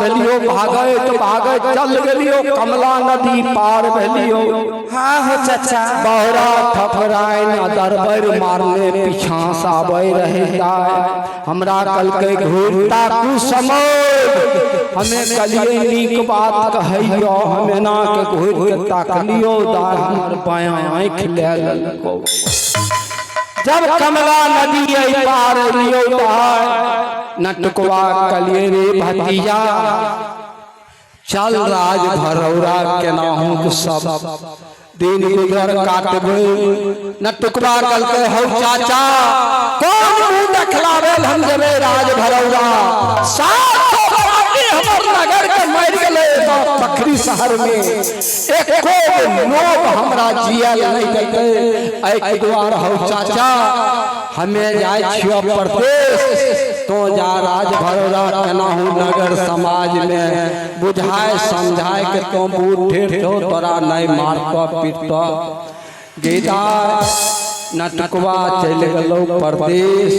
भेलियो, भागैत भागैत चल गेलियो, कमला नदी पार भेलियो। हाँ हो चाचा। बहरा थपराइन दरबर मारने पीछा से आबै रहे दाय। हमरा कलकै घूरता कुसमोद, हमें कलिए नीक बात कहैयो, हम एना के घूर के ताकलियो दाय, हमर बायां आँखि ले लेलको। जब कमला नदी एहि पार एलियो दाय, नटकवा कलिए रे भतीजा चल राज भरौरा केनाहू सब दिन गुजर काटबै। नटुकवा कहलकै हौ चाचा कोन मुँह देखलाबै हम जेबै राज भरौरा, 700 आदमी हमर नगर के मरि गेलै पखरी शहर में, एको लोग हमरा जियल नहीं देतै। एहि दुआर हौ चाचा हमें जाइ छियो परदेश, तो जा राज भरौरा केनाहू नगर समाज में बुझाए समझाए के तो बूढ़ ठेठ हो, तोरा नहीं मारतो पीटतो। गीता नटकवा चलि गेलो परदेश,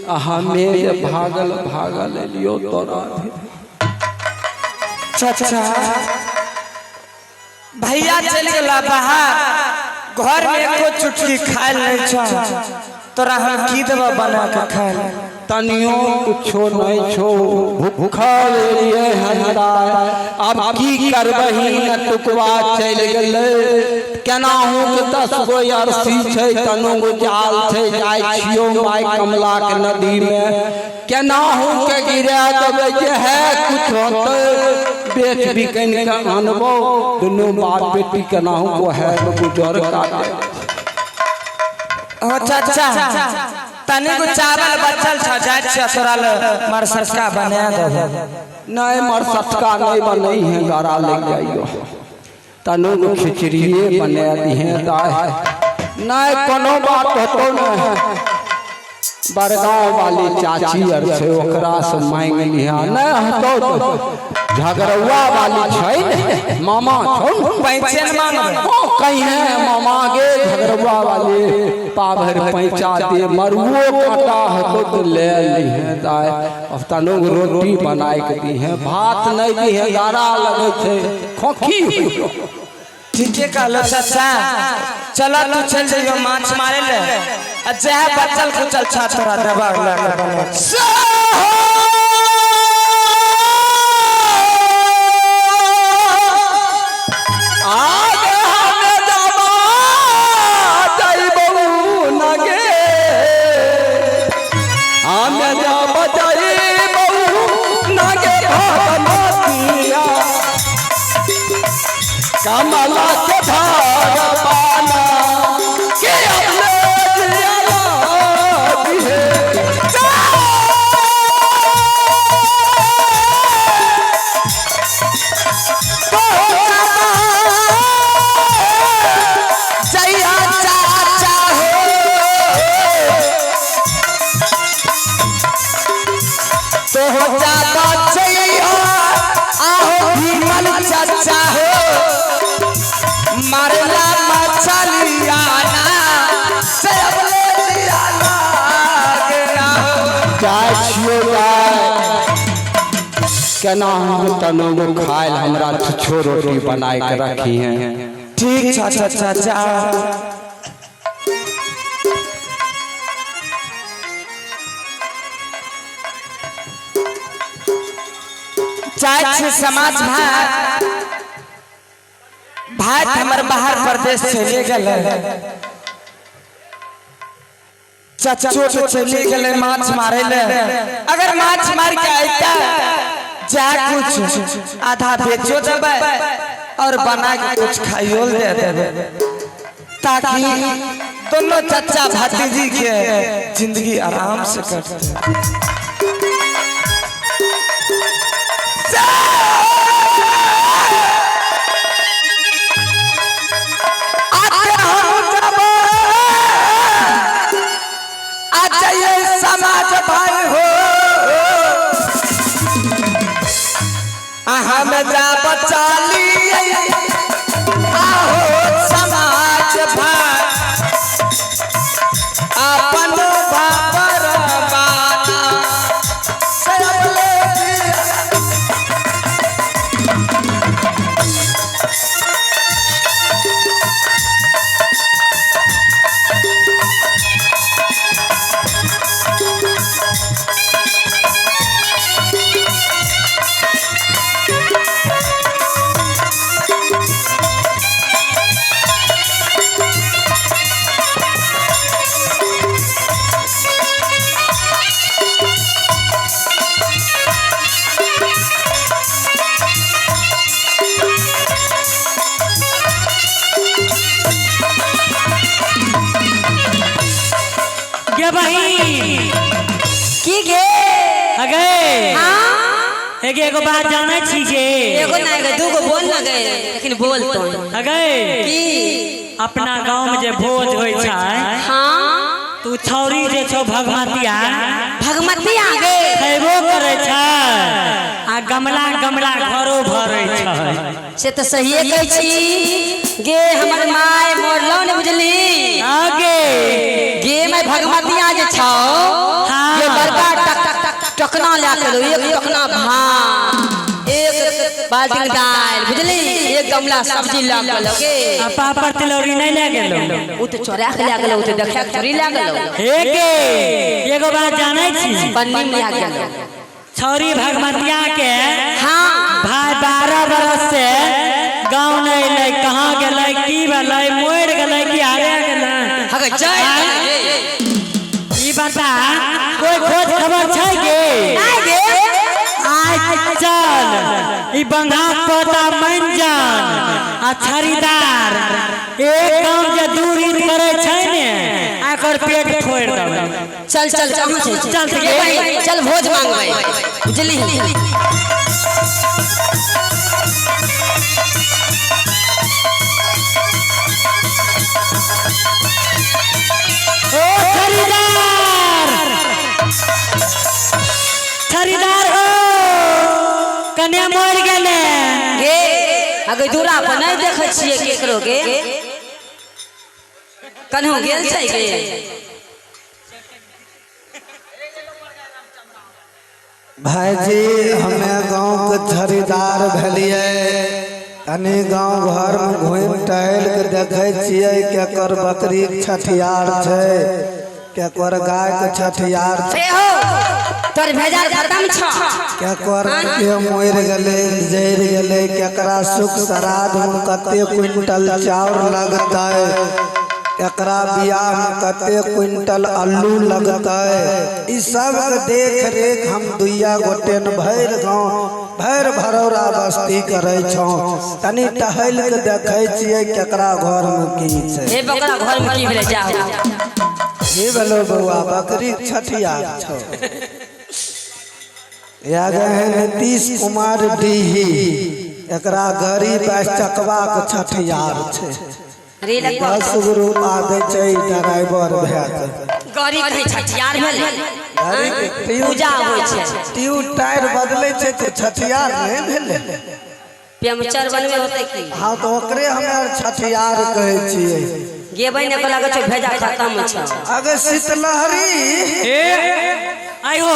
आ हमें जे भागल भागल एलियो तोरा। चाचा भैया चल गेला बाहर, घर में एको चुटकी खायल नहीं छ, तोरा हम की देबा बना के खायल? तनियो कुछो नहीं छो, भूखल एलियै हन दाय, अब की करबही? नटुकवा चलि गेलै, केनाहू के 10 गो अरसी छै, तनु गो जाल छै, जाइ छियो माय कमला के नदी में, केनाहू के गिरा देबै जे है कुछ होतै, बेच बिकन के आनबो, दुनू बाप बेटी केनाहू को है गुजर काटे। हो चाचा तनी को चावल बचल छ, जाइ छियै तोरा ले मरसटका बना देबो। नहीं मरसटका नहीं बनै है, गारा ले जाइयो, तनु गो खिचड़िए बना दिहे दाय। नहीं कोनो बात होतो नहीं, बड़गांव वाली चाची अर छै ओकरा से मांग लिहा, नहीं होतो तो झगड़ुआ वाली छै ने मामा छौ ने, पैंचन मांगबै। ओ कहीं मामा गे झगड़ुआ वाली पाभर पैंचा दे, मरुओ कांटा होतो तो ले लिहे दाय। अब तनु रोटी बनाए के दिहे, भात नहीं दिहे, गारा लगै छै खोखी। ठीके कहलो चाचा, चल तू चल जइयो माछ मारे ले, आ जहे बचल खुचल छ तोरा देबा लए के बना। आगे हमें जाबा जाइबौ नगे, हमें जाबा जाइबौ नगे भगवतिया, कमला के धार पाना के अपने जियाला दिहे। जइया चाचा हो, तो हो जाबा जइया आहो भीमल चाचा हो, मारला मछलिया ना से अबले दिया लागे हो। जाइ छियो दाय, केना हम तनु खायल हमरा छो रोटी बनाए के रखी है। ठीक छा चाचा जा। जाइ छी समाज भाई, भाई हमर बाहर प्रदेश चले गेलै, चचो के चले गेलै माछ मारे ले। अगर माछ मार के अइता जा कुछ आधा बेचो देबै और बना के कुछ खाइयो दे देबै, ताकि दोनों चचा भतीजी के जिंदगी आराम से कटते। आते हम जब आ जाइए समाज भाई हो, हम जा बचा लिए आहो समाज भाई, अपन बापर बाना से अब ले। एगो एगो बात जानै छी गे? एगो ना गे, दूगो बोल ना गे, लेकिन बोल तो अगे की? अपना गांव में जे भोज होय छै, हाँ, तू छौरी जे छौ भगमतिया, भगमती आ गे, खैबो करै छै आ गमला गमला घरो भरै छै। से तऽ सहिए कहै छी गे। हमर माय मरलो ने, बुझली? आगे गे my, भगमतिया जे छौ, हाँ। ये बड़का टक टक टकना लए के एलौ, एक टकना भात, एक बाल्टी दालि, बुझली, एक गमला सब्जी लए के एलौ गे। आ पापड़ तिलौरी नहीं ले गेलो? ओ तऽ चोरा के लए गेलौ, ओ तऽ देखै के थोड़ी लए गेलौ। हे गे, एगो बात जानै छी? पन्नी में लए गेलौ। छौरी भगमतिया के भाई 12 बरस से गाँव नहीं अयलै, कहाँ गेलै, की भेलै, मरि गेलै कि हारे गेलै? हगे जय ई बता, कोई खोज खबर छै गे? नहीं गे। आइ चल, ई बंधा पोता मंजन आ छड़ीदार एक गाँव जे दूर ईद करै छै ने, आ एकर पेट फोड़ि देबै। चल चल, कहाँ छै? चल गे भाई, चल भोज मांगबै, बुझली? ओ छड़ीदार, छड़ीदार हो, कने मरि गेलै? गे, अगे दूरा पर नहीं देखै छियै केकरो गे, कन्हू गेल छै गे? भाईजी, हमे गांव के छड़ीदार भेलियै। तनी गांव घर में घूमि टहल के देखै छियै, केकर बकरी के छठियार छै, केकर गाय के छठियार छै। ए हो, तोर भेजाल खत्म छ। केकर के मरि गेलै, जरि गेलै, केकरा सुख श्राद्ध में कते क्विंटल चाउर लगतै, केकरा बियाह में कते क्विंटल आलू लगतै, ई सब के देख रेख हम दुइया गोटे न भरि गाँव भरि भरौरा बस्ती करै छौं। तनी टहल के देखै छियै, केकरा घर में की छै। हे, बकरा घर में की भेलै? जाओ। की भेलौ बौआ? बकरी के छठियार छौ। या गए हैं नीतीश कुमार डीही, एकरा गरीब 22 चकवा के छठियार छै। रे लगवा। 10 गो रुपा दै छै ड्राइवर भए के। गड़ी कहै छठियार भेलै? गाड़ी के ट्यूब पूजा होइ छै। ट्यूब टायर बदलै छै तऽ छठियार नहि भेलै? पंचर बनबे होतै की? हाँ, तऽ ओकरे हमे आर छठियार कहै छियै। गेबै ने लगै छौ, भेजा खत्म छौ। अगर शीतलहरी। ए आइ हो,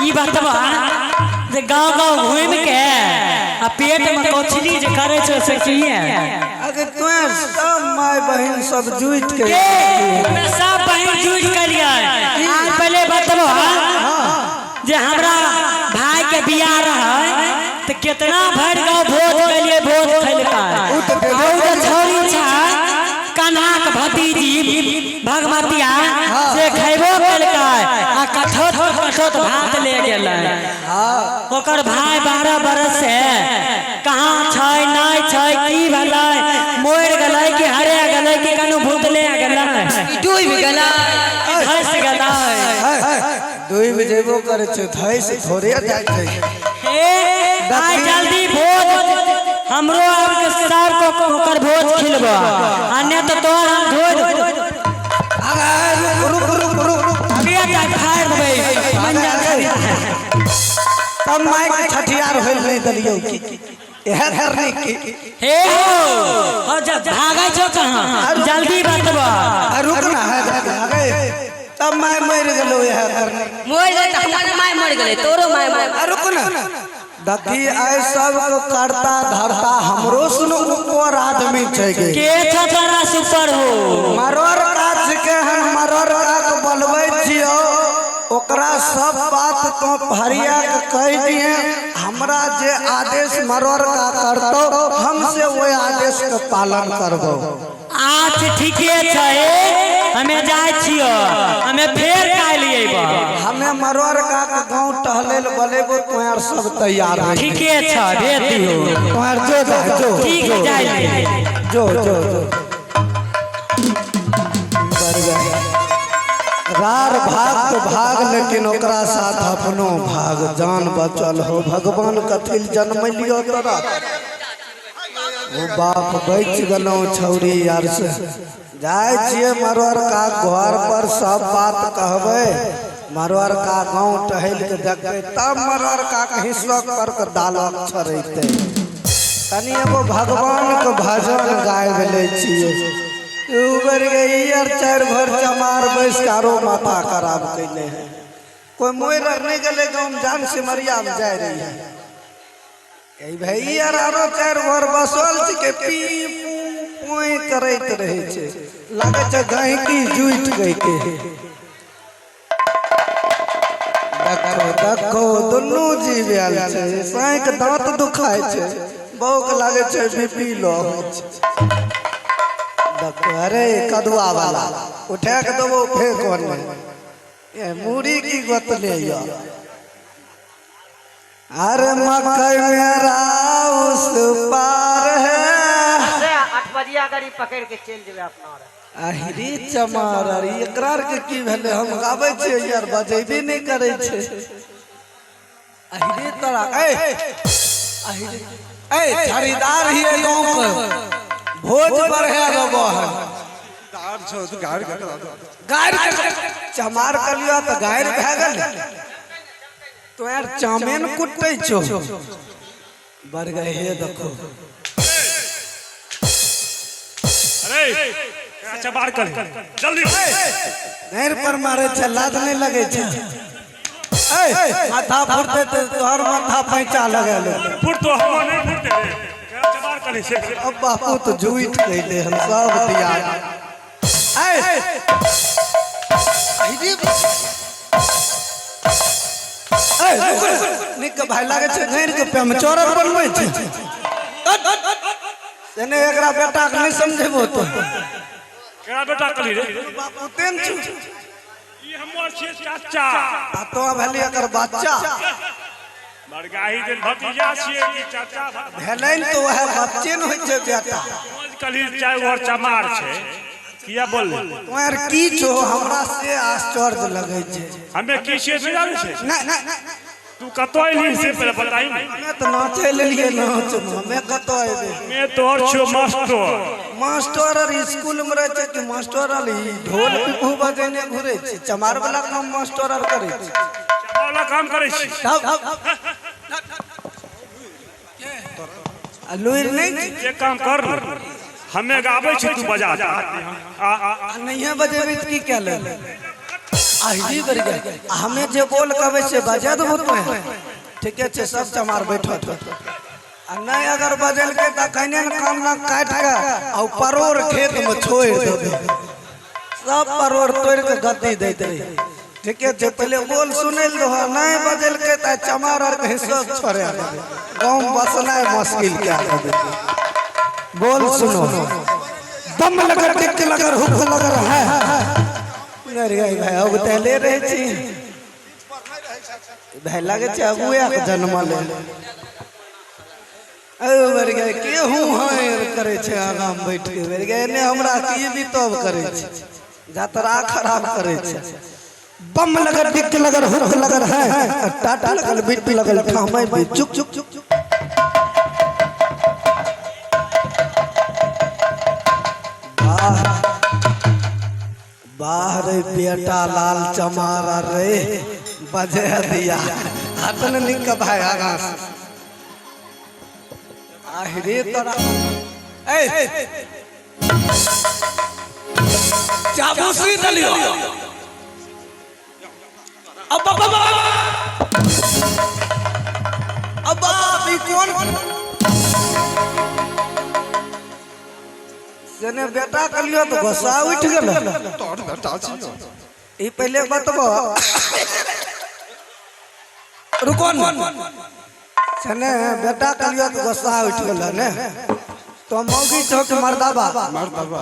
ई बतबा जे गाँव गाँव घूमि के आ पेट में कोछली जे करै छै से किए? अगर तों सब माय बहिन सब जुटि के के हमे सब बहिन जुटि करियै। आज पहले बतबो जे हमरा भाई के बियाह रहै तऽ केतना भरि गाँव भोज केलियै, भोज खेलकै। उ तऽ देबे आ उ जे छौरी छै कन्हाक भतीजी भगमतिया, से खैबो केलकै आ कठौत कठौत भात ले गेलै। ओकर भाई 12 बरस से कहाँ छै, नहि छै, की भेलै, मरि गेलै कि हरे गेलै कि कनु भूतले गेलै? डूबि गेलै। धसि गेलै? डूबि जेबो करै छै, धैस थोड़े जाइ छै। ए आइ जल्दी भोज हमरो आरके सबके ओकर भोज खिलबो आ नहि तऽ तोहर हम धोइ रुक रुक रुक रुक। पेट आइ फाड़ि देबै मंजर। तब माय के छठियार होइल नहि देलियौ की इएह करनी की? हे हो हो, जब भागै छौ कहाँ? जल्दी बतबा। आ रुक ना है, अगे तब माय मरि गेलौ इएह करनी। मरि गेलै तऽ हमर माय मरि गेलै, तोरो माय मरि। आ रुक ना, देखी आइ सबके करता धरता हमरो सुन ऊपर आदमी छै गे। के छौ तोरा सुपर हो? मरोर काज के हम मरोर काक बोलबै छियौ, ओकरा सब बात तो फरिया के कहि दिहे। हमरा जे आदेश मरोर का करतौ, हम से ओहि आदेश के पालन करबौ। अच्छा, ठीके छै, हमे जाइ छियो, हमे फेर काल्हि अयबो। हमे मरोर का के गाँव टहले ले बोलेबो, तोहर सब तैयार रही। ठीके छै, भेज दिहो। तोहर जो जा जो। ठीक जो, जाइ ले। जो जो जो बढ़ गए। रार भाग तो भाग ले। लेकिन ओकरा साथ अपनो भाग जान बचल हो। भगवान कथिल जन्मलियो तोरा। ओ बाप बच गेलहुँ छौरी यार से। जाइ छियै मरवर का घर पर सब बात कहबै। मरवर का गाँव टहल के देखबै तब मरवर का के हिस्सक पर के दालक छड़ैतै। तनी एगो भगवान के भजन गाबि लै छियै। उबर गे यार चारि घर चमार बैस के आरो माथा खराब कैले है। कोई मोर आर नहीं गेलै गाँव में, जान सिमरिया में जाय रही है। ए भाई यार आरो चारि घर बसल छै पी पू पोई करैत रहै छै। लागै छै गहिकी जुटि गई के। देखो देखो दुनू जीव आयल छै। साँक दाँत दुखाय छै, बौक लागै छै बीपी लो होइ छै। देखो अरे कदुआ वाला उठा के देबो फेंक ओने। ए मूड़ी की गोतले यो। अरे मकई मेरा उस पार है। 8 बजिया गाड़ी पकड़ के चलि जेबै अपना आर। अहिरी चमार अरे एकरा आर के की भेलै? हम गाबै छियै यार बजेबे नहि करै छै। अहिरी तोरा ए अहिरी ए खरीदार हियै गाँव के भोज बढ़े देबो है। गारि चमार कलियो तऽ गारि भए गेल। तो यार चामेन कुटै छौ। बढ़ गए हे देखो। अरे अच्छा बार कर जल्दी। गारि पर मारे छै, लाज नहि लगै छै। ए माथा फुटते तऽ तोहर माथा पैंचा लगा ले। फुट तो हम नहीं फुटते रे। अच्छा बार कर से। अब बापू तो झूठ कहले हम सब दिया। ए अहिरी ए रुक निक भाई लागै छै गारि के पेमचोरर बनबै छै। सेने एकरा बेटा के नहीं समझेबो तो। केरा बेटा कली रे। बापू तेन छु। ई हमर छियै चाचा। आ तो भेलै एकर बच्चा। मरगाही दिन भतीजा छियै ई चाचा। भेलै ने तो वएह बच्चे ने होइ छै बेटा। कली चाय घर चमार छै। किया बोलले? तोहर की छौ हमरा से आश्चर्य लगै छै। हमे की छियै से जानै छै? नहि नहि तू कतौ अयली से पहिले बताही ने। हमे तऽ नाचै लेलियै नाच मे, हमे कतौ अयबै? हमे तोहर छियौ मास्टर। मास्टर आर स्कूल में रहै छै कि मास्टर आर ई ढोल पिपहू बजेने घुरै छै। चमार वाला काम मास्टर आर करै छै। चमार वाला काम करै छी। तब आ लुरि नहि छै? एक काम कर ने, हमे गाबै छी तू बजा। आ आ नहिये बजेबै तऽ की कए लेबै? आही बढ़ गेल। आ हमे जे बोल कहबै से बजा देबो तोहे। ठीके छै सब चमार बैठत। आ नहि अगर बजेलकै तऽ कने ने कान नाक काटि कऽ आ ओ परोड़ खेत मे छोड़ि देबै। सब परोड़ तोड़ि कऽ गद्दी दैत रही। ठीके छै पहिले बोल सुनै लए दहो, नहि बजेलकै तऽ चमार आर के हिस्सा छोड़ा देबै। गाँव मे बसनाइ मुश्किल कए देबै। बोल सुनो। दम लगर टिक लगर हुक लगर है। अरे भाई अब तहले रहै छी। भाई लागै छै अगुए के जन्मल है। ओ मर गए के हूँ हाँ करै छै आगाँ मे बैठ के। मर गए एने हमरा की भी तब करै छै। जतरा खराब करै छै। बम लगर टिक लगर हुक लगर है। टाटा लगल बिट लगल ठामै भी चुक चुक चुक। वाह रे बेटा लाल चमारा रे बजे दिया। हटन निक भाई आगाँ से। आहिरे तोरा ए चाबूसी दलियो। अब अब अब अब बाप ई कौन सेने बेटा कलियो तो गुस्सा उठ गेल। तोहर बेटा छियौ। ई पहिले बतबो रुको न। सेने बेटा कलियो तो गुस्सा उठ गेल ने। तो मौगी छौ कि मर्दाबा? मर्दबा।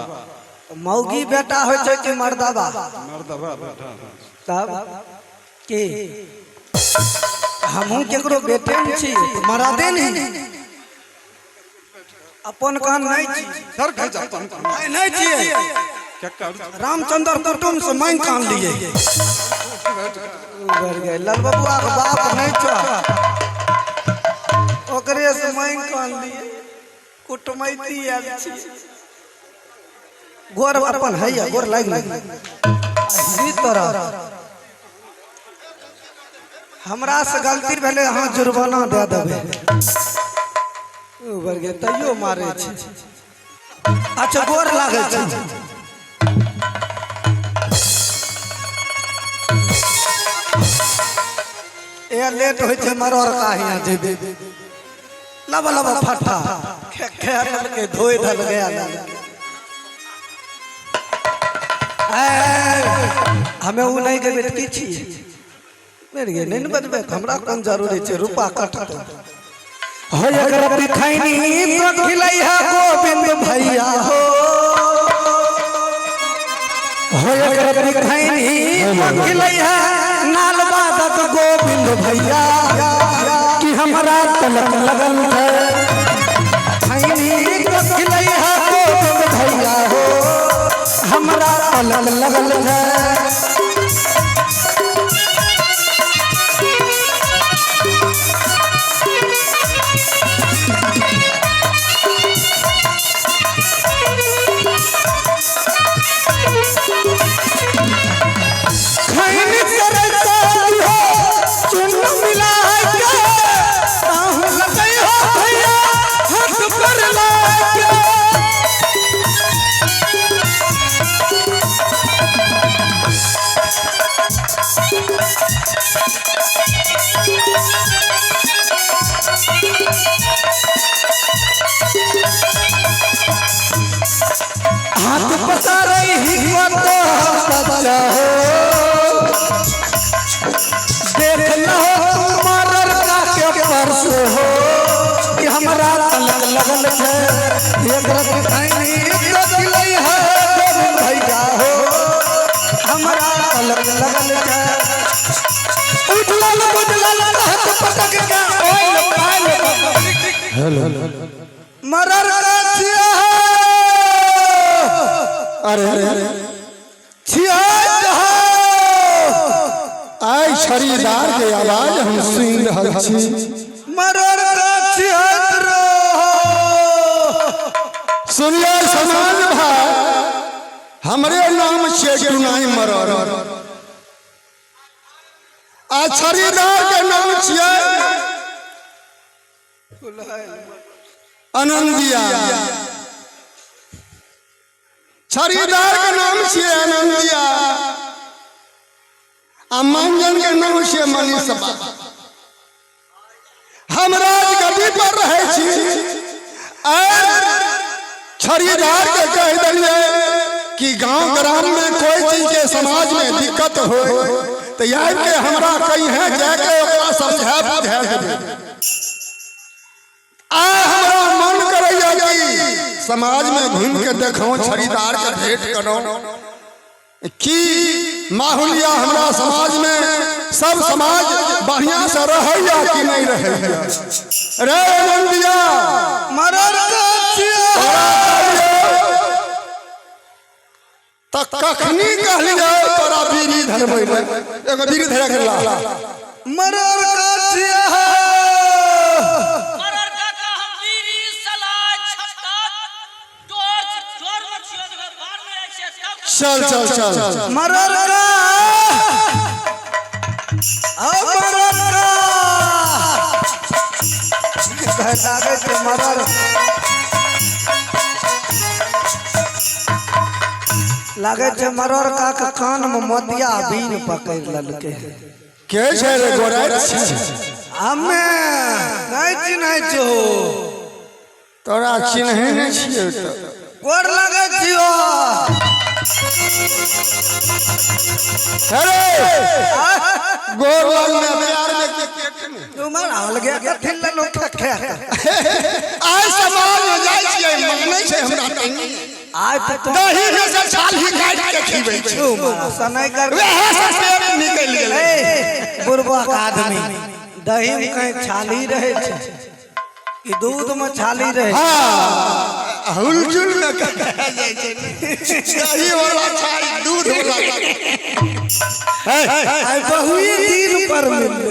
मौगी बेटा होइ छै कि मर्दाबा? मर्दबा बेटा। तब की हमहूँ केकरो बेटे ने छी, मरदे नहीं अपन कान नहीं छी। सर घर जा अपन कान। नहीं छियै। रामचंद्र कुटुम से मांग कान लिए उभर गए लाल बबुआ के बाप नहीं छो ओकरे से मांग कान लिए कुटमैती आयल छी। गोर अपन है या गोर लागि गेल ई तरह हमरा से गलती भेलै अहाँ जुर्माना दए देबै। उभर गेल तैयो मारै छी। अच्छा गोर लागै छै। ए लेट होइ छै मरड़ का हियाँ जेबै। लब लब फट्टा खे खे के धोइ धल गया। हमें उ नहीं गेबै तऽ की छियै? मेरे गे नहीं ने बजबै तऽ हमरा कोन जरूरी छै रुपा कटतै। हो एक रत्ती खैनी तो खिलै है गोविंद भैया हो। हो एक रत्ती खैनी तो खिलै है नाल बादक गोविंद भैया कि हमरा तलक लगल है। खैनी तो खिलै है गोविंद भैया हो हमरा तलक लगल है। खैनी करैत हो चुन मिलाय के ताहू लगै हो भैया हाथ पर लाय के। हाथ पसारै ही को बच्चा हो देख लहो मरर का के पर्स हो कि हमरा तलक लगल है। एक रत्ती खैनी तो खिलै है गोविंद भैया हो हमरा तलक लगल है। उठलल बुझलल हाथ पटक के ओइल पाइल। मरर का छिया अरे अरे छिया आइ छड़ीदार के आवाज हम सुनि रहल छी। मरर का छिया सुनिए समाज भाई, हमरे नाम छियै टुनाई मरर आ छड़ीदार के नाम छियै आनंदिया। छड़ीदार के नाम छियै आनंदिया आ मांजन के नाम छियै मनीषबा। हम राजगद्दी पर रहै छी और छड़ीदार के कह दिलियै कि गांव ग्राम में कोई चीज के समाज में दिक्कत हो तो आबि के हमरा कही है जाके ओकरा समझा बुझा देबै। आ हमरा मन करैया कि समाज में घूम के देखो छड़ीदार के भेंट करो कि माहौलिया हमरा समाज में सब समाज बढ़िया से रहैया कि नहीं रहैया। रे आनंदिया मरर का छिया त कखनी कहलियै तोरा बीड़ी धरबै ले, एगो बीड़ी धरा के ला। मरर का छिया मरर काका हम बीड़ी सलाइ छत्ता टॉर्च जोर में छियो जगह बाहर में जाइ छियै तब। चल चल चल मरर का आ मरर का कहे लागै छै मरर लागै छै मरर का के कान में मोतिया बीन पकड़ लेलकै। के छै रे गोराइ छी? हमे नहीं चिन्है छौ। तोरा चिन्है नहि छियै तऽ। गोर लागै छियौ। अरे गोर लगने प्यार में के पेट में उमर हाल गया कथी लेलहुँ खे खे। आइ समाज में जाइ छियै मानै छै हमरा तनी आइ तऽ तू दही में से छाली काटि के खिबै छै। उमर सनाइ कर वएह से पेट निकलि गेलै। ए बुढ़बक आदमी दही में कहीं छाली रहै छै कि दूध में छाली रहै छै? हाँ हुलचुल में कहल जाइ छै दही वाला चाय दूध वाला चाय। आइ बहुए दिन पर मिललै।